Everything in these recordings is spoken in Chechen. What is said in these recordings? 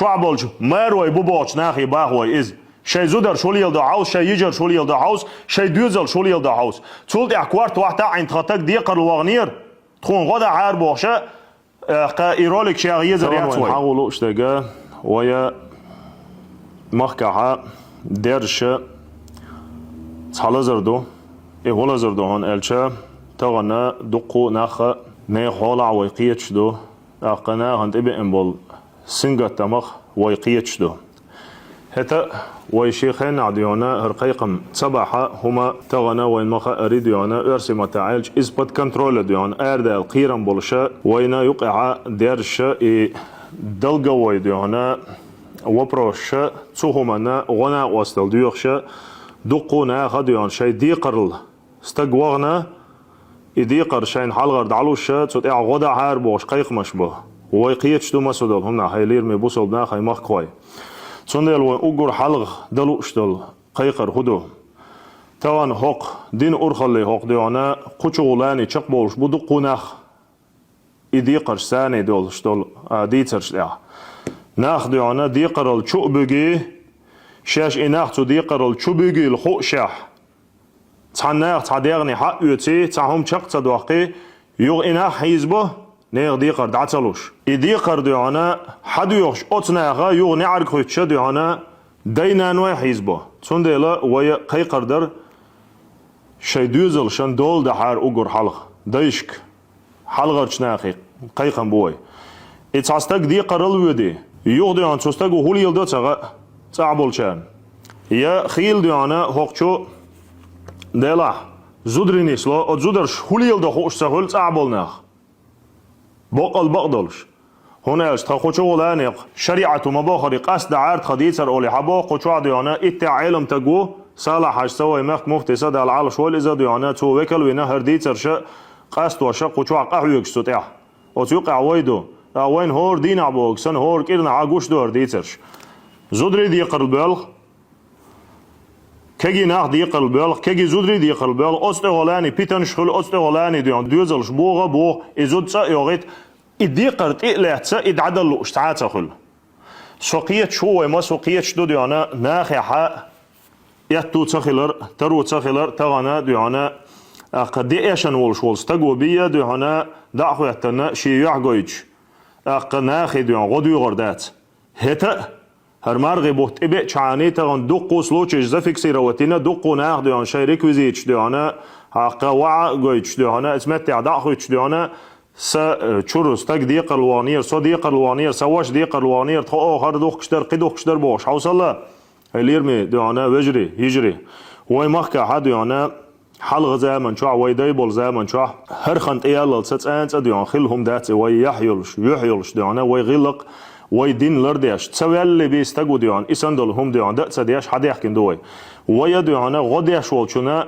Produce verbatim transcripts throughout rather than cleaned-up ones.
чохь болчу марой бу бохучу нахе баха вай иза. Шайн зударша хӀун леладо хьовса, шайн йижарша хӀун леладо хьовса, шайн доьзалша хӀун леладо хьовса. Цул тӀаьхьа корта вахтахь Ӏин тхан таг декхар ваханера, тхуна гӀо дахьара бохуша, э, кха и ролик шех езар яц вай. Хьан гӀуллакхаш дерг, вай махкахьа дерзаша цхьа лазар ду. И хӀун лазар ду хьуна аьлча, тахана дуккха а нах а нехан хьолахь вай кхеташ ду. ТӀаккха нахана тӀебеана болу сингаттамах вай кхеташ ду. ХӀета а вай шен хеннахь дуьхьана хӀара кхайкхам ца бахьа хӀума тахана вайн ма-хаъара дуьхьана оьрсийн маттахь аьлча, иза под контролем дуьхьана арадала кхерам болуша, вайна юкъахьа дерзаша и долговой дуьхьана вопросаша, цу хӀуманна гӀо-накъосталла доьхуша, дуккха а наха дуьхьана шайн декхаралла стаг вахана, и декхар шайна хьалхара дӀалуша, цу тӀехь гӀо дахьара бохуш кхайкхамаш бо. Вай кхеташ ду массо а долу хӀуманах, хьайн лераме бусалба нах, хьайн махкахой. Цундела вайн уггар хьалха дан лууш долу кхайкхар хӀун ду? Тахана хӀокху дина урхалле хӀокху дуьхьана кху чу гӀулани чекхбовлуш бу дуккха а нах. И декхарш санна долуш долу, а, дийцарш тӀехь. Нах дуьхьана декхаралла чу а буьгий, шаьш и нах цу декхаралла чу буьгийла хуушехь, цхьана наха цхьа дегӀне хьа а оьций, цхьа хӀума чекх ца доккхий, юха и нах хьийзабо, нехан декхар дӀа ца луш. И декхар дуьхьана хьадоьхуш оцу наха юха неӀарга хуьттуша дуьхьана дай-наной хьийзабо. Цундела вай кхайкхар дара, шайн доьзалшна дола дахьара уггар хьалха дайшка. Хьалхарчу нахе кхайкхам бу вай. И цхьа стаг декхаралла воьдий, юха дуьхьана цу стага хӀун леладо ца хаьа цӀахь болчарна. Я хийла дуьхьана хӀокху чу, делахь, зударий нисло, оцу зударша хӀун леладо хууш ца хуьлу цӀахь болу нах. Бакъал бакъдолуш. ХӀунда аьлча тхан кху чу гӀулани шариӀато ма бохура, къаста дахьара тхан дийцар олий хьан боху, кху чохь дуьхьана иттех Ӏеламстаг ву, Салахь-Хьаьжа сан вай мехкан муфти, са Далла Ӏалаш войла иза дуьхьана, цо векал вина хӀара дийцарша къасташа кху чохь къахьоьгуш цу тӀехь. Оцу юкъахь вай ду. ТӀаккха вайна хӀора дийнахь бохург санна, хӀора кӀирнахьа гуш ду хӀара дийцарш. Зударий декхаралла боьлху. Кегий нах декхаралла боьлху, кегий зударий декхаралла боьлху, оцу тӀе гӀолани питанаш хуьлу, оцу тӀе гӀолани дуьхьана доьзалш богӀу а богӀу, и зуда цӀа а йогӀийта, и декхар тӀе а лаьцна, и дӀадала лууш цхьа а ца хуьлу. Со кхеташ ву вай, массо а кхеташ ду дуьхьана, нахехьа аьтту ца хилар, таро ца хилар, тахана дуьхьана, аккха де эшна волуш волу стаго бийа дуьхьана, дӀа а хӀоьттина, шен юьхь гойтуш, аккха нахе дуьхьана гӀо доьхур дац. ХӀета а, хӀара мархи бутт тӀебеачхьана тахана дуккха случайш зафиксировать йина, дуккха нах дуьхьана шайн реквизиташ дуьхьана, хьакха ваӀа а гойтуш дуьхьана, оцу меттехь дӀа а хуьттуш дуьхьана, сан, э, чуьра стаг декхаралла ваханера, со декхаралла ваханера, сан ваша декхаралла ваханера, тхо оха хӀара духкуш дара, кхин духкуш дара бохуш хьовсалла, хьайн лераме дуьхьана вежарий, йижарий. Вай махкахьа дуьхьана хьалха заман чохь, вай дай болу заман чохь, хӀара хан тӀеяллалца цӀанцӀа дуьхьана хилла хӀума дац и, вай яхь йолуш, юьхь йолуш дуьхьана, вай гӀиллакх, вай дин лардеш, ца ваьллий бен стаг ву дуьхьана, и санна долу хӀума дуьхьана дан а ца деш, хьадаьхкина ду вай. Вай а дуьхьана гӀо деш волчунна,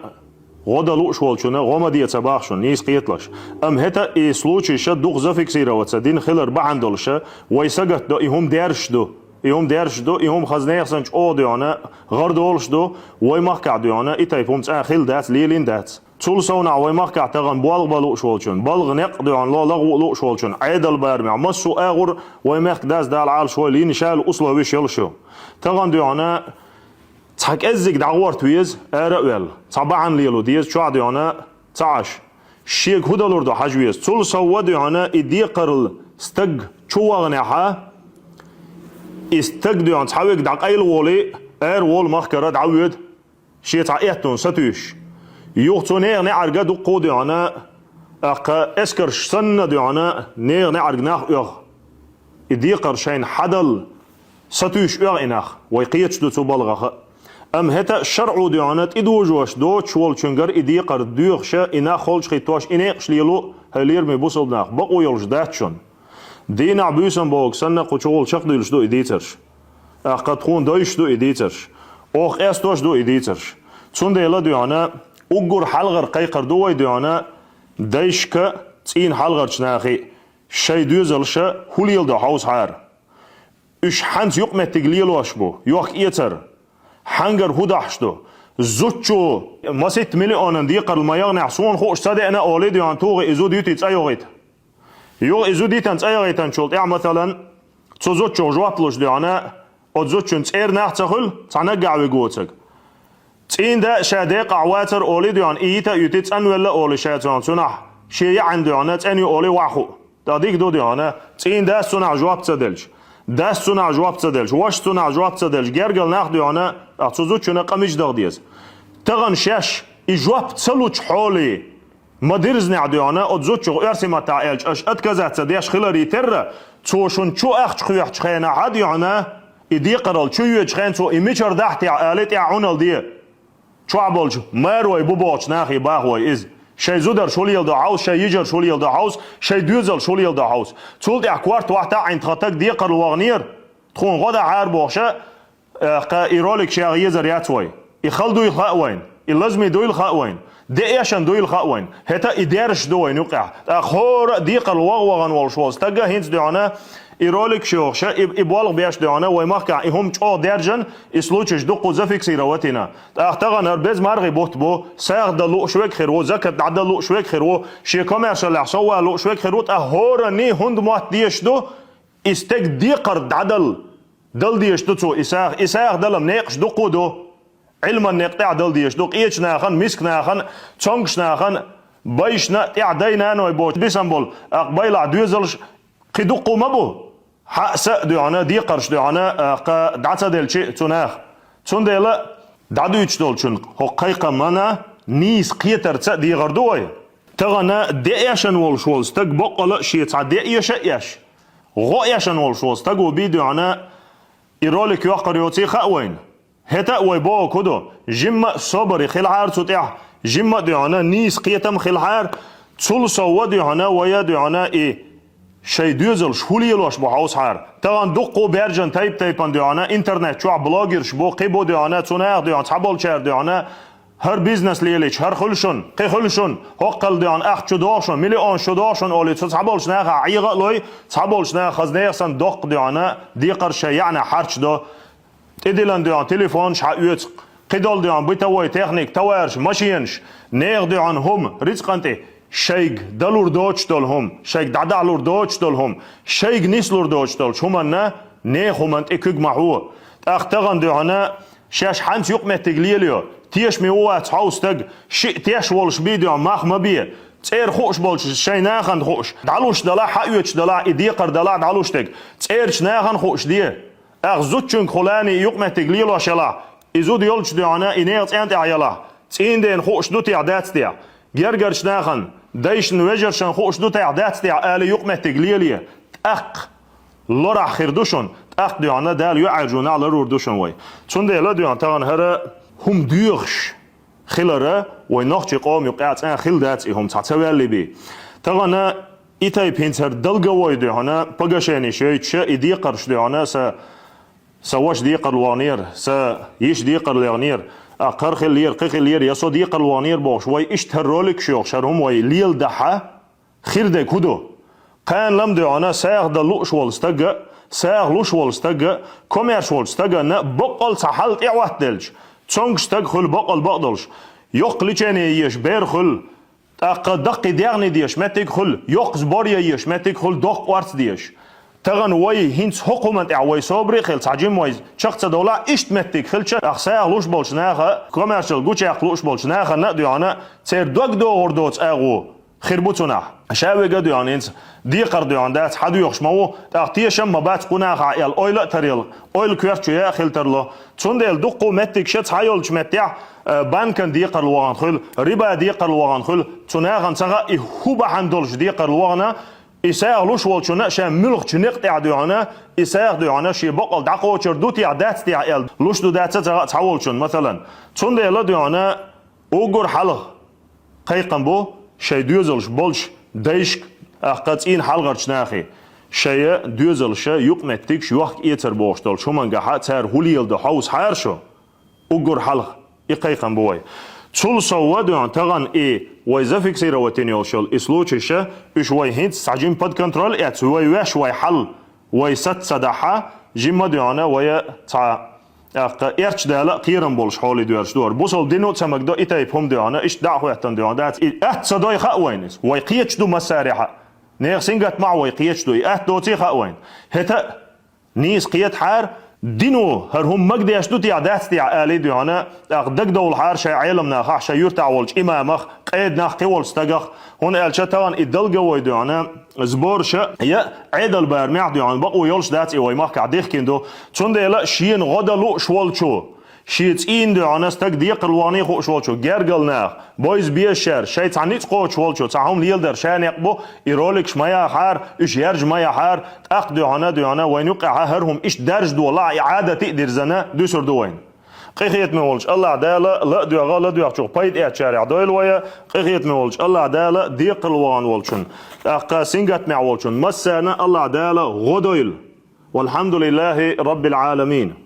гӀо дан лууш волчунна гӀо ма де ца боху шуна, нийса кхеталаш. Амма хӀета а и случайша дукха зафиксироваться дина хилар бахьана долуша, вай сагатдо и хӀума даьржаш ду. И хӀума даьржаш ду, и хӀума хаза нехан санна чӀогӀа дуьхьана гӀар долуш ду, вай махкахь дуьхьана и тайпа хӀума цкъа хилла дац, лелийна дац. Цул совнахь вай махкахь тахана болх бан лууш волчунна, балха некъ дуьхьана ло лагӀа ву лууш волчунна, Ӏедал барамехь, массо а агӀор вай мехкан дас Дала Ӏалаш войла йина ша йолу условиш йолуш ю. Тахана дуьхьана цхьа кӀеззиг дӀагӀорта веза, ара а ваьлла, цхьа бахьана лело деза чохь дуьхьана ца Ӏаш. Шега хӀун далур ду хьажа веза. Цул сов а дуьхьана и декхаралла стаг чу ваханехьа, и стаг дуьхьана цхьа вега дӀакъайла волий, ара волу махкара дӀавоьду, шен цхьа эттун сатуьйсуш. Юха цу нехан неӀарга дуккха а дуьхьана, аккха эскарш санна дуьхьана нехан неӀарга нах оьху. И декхар шайна хьадала сатуьйсуш оьху и нах, вай кхеташ ду цу балхаха. Амма хӀета а шарӀо дуьхьана тӀедожош доцуш волчуьнгара и декхар доьхуша, и нах холчухӀиттош, и некъаш лело, хьайн лераме бусалба нах, бакъо йолуш дац шуна. Дийнахь буьйсан бохург санна кху чугӀула чекхдуьйлуш ду и дийцарш. Аккха тхуна дойуш ду и дийцарш. Оха къестош ду и дийцарш. Цундела дуьхьана уггар хьалхара кхайкхар ду вай дуьхьана дайшка, цӀийна хьалхарчу нахе, шайн доьзалша хӀун леладо хьовсахьара. Уьш хьанца юкъаметтиг лелош бу, йохк-эцар? Хьангара хӀун дахьаш ду? Зудчо маситта миллионан декхаралла ма яханехь, суна хууш ца деана олий дуьхьана, тухий и зуда ютий цӀа йогӀийта. Юха и зуда йитан цӀа йогӀийтанчул тӀаьхьа, масалан, Цу зудчух жоп луш дуьхьана, оцу зудчун цӀера нах ца хуьлу, цхьа наггахь вига воцург. ЦӀийнда ша декъахь вацара олий дуьхьана, и йита а юьти цӀанвелла олий ша цунах, цунах шен яӀан дуьхьана цӀена ю олий ваха хуу. ТӀаккха дика ду дуьхьана, цӀийндас цунах жоп ца делча, дас цунах жоп ца делча, вашас цунах жоп ца делча, гергал нах дуьхьана, тӀаккха цу зудчунна къамиж даха деза. Тахана шаьш и жоп ца лучу хьолий, ма дирзинехь дуьхьана, оцу зудчух оьрсийн маттахь аьлча, аша отказаться деш хиларий терра, цо шуна чу ахча хьоьхучу хенахь а дуьхьана, и декхаралла чу йоьдучу хенахь цо и мичара дахьа техьа алий тӀехь Ӏуналла де. Чохь болчу марой бу бохучу нахе баха вай иза. Шайн зударша хӀун леладо хьовса, шайн йижарша хӀун леладо хьовса, шайн доьзалша хӀун леладо хьовса. Цул тӀаьхьа корта вахтахь Ӏин тхан таг декхарло ваханера, тхуна гӀо дан хьара бохуша, э, кха и ролик шех езар яц вай. И хала дуйла хаьа вайна, и лазаме дуйла хаьа вайна, де эшна дуйла хаьа вайна. ХӀета и дерриш ду вайна юкъехь. ТӀаккха хӀора а декхарло ваха вахана волуш волу стага хӀинца дуьхьана, и ролик шех ша, и, и болх беш дуьхьана, вай махкахь и хӀума чӀогӀа даьржина, и случайш дуккха зафиксировать йина. ТӀаккха тахана хӀара беза мархи бутт бу, сагӀа дан лууш верг хир ву, закат дӀадан лууш верг хир ву, шен коммершаллехь сов вала лууш верг хир ву, тӀаккха хӀоранний хӀунда мотт дезаш ду, и стеган декхар дӀадала, дала дезаш ду цо и сагӀа. И сагӀа далам некъаш дуккха а ду. Ӏилман некъ тӀехь дала дезаш ду, къечу нахана, миска нахана, цомгуш нахана, байшна а тӀехь дай-наной боцу бисам болу, тӀаккха байлахь доьзалш кхин дуккха а ма бу. Хьа а са а дуьхьана, декхарш дуьхьана, а, кха дӀа ца делчи цу наха. Цундела дӀадуьйцуш долчун хӀокху кхайкхамана нийса кхетарца а дехар ду вай. Тахана де эшна волуш волу стаг боккъала а шен цхьа де эша а еш, гӀо эшна волуш волу стаг ву бий дуьхьана, и ролик йоккхур йоций хаьа вайна. ХӀета а вай боху хӀун ду, жимма а собаре хилахьара цу тӀехь, жимма а дуьхьана нийса кхетам а хилахьара, цул сов а дуьхьана, вай а дуьхьана и шайн доьзалш хӀун лелош бу хьовсахьара. Тахана дуккха а баьржина тайп-тайпана дуьхьана интернет чохь блогерш бу, кхин бу дуьхьана, цу наха дуьхьана, цхьаболчара дуьхьана, хӀара бизнес лелийча, хӀара хуьлу шуна, кхин хуьлу шуна, хӀоккхул дуьхьана ахча чу доху шуна, миллионаш чу доху шуна олий, цу цхьаболчу наха Ӏеха а лой, цхьаболчу наха хаза нехан санна доккха дуьхьана, декхар шайн яӀна хьарчдо. ТӀедиллина дуьхьана телефонаш хьаоьцу, кхидолу дуьхьана бытовой техника, товараш, машенаш, нехан дуьхьана хӀума, рицкъан тӀе, шайга далур доцуш долу хӀума, шайга дӀадахьалур доцуш долу хӀума, шайга нислур доцуш долчу хӀуманна, нехан хӀуманна тӀе куьг ма хьо. ТӀаккха тахана дуьхьана шаьш хьанца юкъаметтиг лелайо, тешаме ву вац хьовса стаг, шиъ теш волуш бий дуьхьана мах ма бе, цӀера хууш болчу шайн нахана хууш, дӀалуш далахь, хьаоьцуш далахь, и декхар далахь дӀалуш дерг, цӀерачу нахана хууш де. Ахь зудчуьнга хӀун лаьний юкъаметтиг лелош ялахь, и зуда йолчу дуьхьана и нехан цӀен тӀехь ялахь, цӀийндена хууш ду техьа дац техьа, гергарчу нахана, дайшна, вежаршна хууш ду техьа дац техьа алий юкъаметтиг лелае, тӀаккха лорахь хир ду шуна, тӀаккха дуьхьана Дала юьхьӀаьржонехь ларур ду шуна вай. Цундела дуьхьана тахана хӀара хӀума доьхуш хилара вай нохчийн къоман юкъахь цӀен хилла дац и хӀума цхьа ца ваьллий бий. Тахана и тайпа хӀинца хӀара долговой дуьхьана, погашенеш йойтуша, и декхарш дуьхьана, сан, сан ваша декхарло ваханера, сан йиша декхарло ваханера, а, кхара хиллера, кхин хиллера, я со декхарло ваханера бохуш, вай иштта хӀара ролик шех ша, хӀара хӀума вай леладахь, хир дерг хӀун ду? Кхана лам дуьхьана сагӀа дан лууш волу стага а, сагӀа луш волу стага а, комаьрша волчу стаганна а боккъал цхьа хьал тӀехӀоттаделча, цомгуш стаг хуьлу боккъал бакъдолуш, йоккха лечение езаш бер хуьлу, тӀаккха даккхий дегӀний дезаш меттиг хуьлу, йоккхаза бор ян езаш меттиг хуьлу, доккха орца дезаш. Тахана вай хӀинца хӀокху хӀуманна тӀехь вай собаре а хилла, цхьа жимма вай чекх ца довлахь, иштта меттиг хилча, ахь сагӀа луш болчу наха а, комаьршалла гучуяккха лууш болчу нахана а дуьхьана, церан дог догӀур доцу агӀо хир бу цунах. Ша вега а дуьхьана хӀинца декхар дуьхьана дац, хьан доьхуш ма ву, тӀаккха тешам а ма бац кху нахахь аьлла, ойла а таръяла, ойла коьрта чу яа а хила тарло. Цундела дуккха а меттигаш цхьайолчу меттехь, э, банкан декхарло вахана хуьлу, риба декхарло вахана хуьлу, цу нахана ца хаьа и хӀун бахьана долуш декхарло вахана, и сагӀа луш волчунна а ша муьлхачу некъа тӀехь дуьхьана, и сагӀа дуьхьана шен бакъал дӀакхочур ду техьа дац техьа аьлла, луш ду дац а ца хаьа цхьаволчунна, масалан. Цундела дуьхьана уггар хьалха кхайкхам бу шайн доьзалш болчу дайшка, ахкха цӀийна хьалхарчу нахе, шайн доьзалша юкъаметтигаш йохка-эцар бохуш долчу хӀумангахьа цара хӀун леладо хьовсахьара шу, уггар хьалха и кхайкхам бу вай. Цул сов а дуьхьана тахана и вай зафиксировать йина йолуш йолу и случайша, уьш вай хӀинца цхьа жимма под контроль эцна, вай веш вай хьал, вай саца ца дахьа, жимма а дуьхьана вай цхьа, тӀаккха эрча дала а кхерам болуш хьоле доьрзуш ду хӀара. Бусалба дино а ца магадо и тайпа хӀума дуьхьана, иштта дӀа а хӀоьттина дуьхьана дац. И атта ца дой хаьа вайна иза. Вай кхеташ ду массарехьа. Нехан сингаттам а вай кхеташ ду, и атта доций хаьа вайна. ХӀета а Нийса кхетахьара, дино хӀара хӀума магадеш ду техьа, дац техьа алий духьана, тӀаккха дагадовлахьара шайн Ӏеламнахахь, шайн юьртахь волчу имамах, къеданах, кхин волчу стагах, хӀунда аьлча тахана и долговой духьана сборша я Ӏедал барамехь духьана бакъо йолуш дац, и вай махкахь дихкина ду. Цундела шена гӀо дан лууш волчо, шен цӀийнан духьана стаг декхар вахана хууш волчо, гергал нах, бойза безачара, шайн цхьа ницкъ кхочуш волчо цхьа хӀума леладар ша некъ бу, и роликаш ма яхьара, уьш яржа ма яхьара, тӀаккха духьана, духьана вайна юккъехь хӀара хӀума иштта даржадолахь, и Ӏадате а дирзина дуьсур ду вайна. Къинхетаме волчу АллахӀ Дала ла а доьгӀна, ла доьгӀначух пайда эцначарех дойла вай, къинхетаме волчу АллахӀ Дала декхар вахана волчун, тӀаккха сингаттамехь волчун массарна АллахӀ Дала гӀо дойла. Валхьамдулиллахи Раббил Ӏаламин.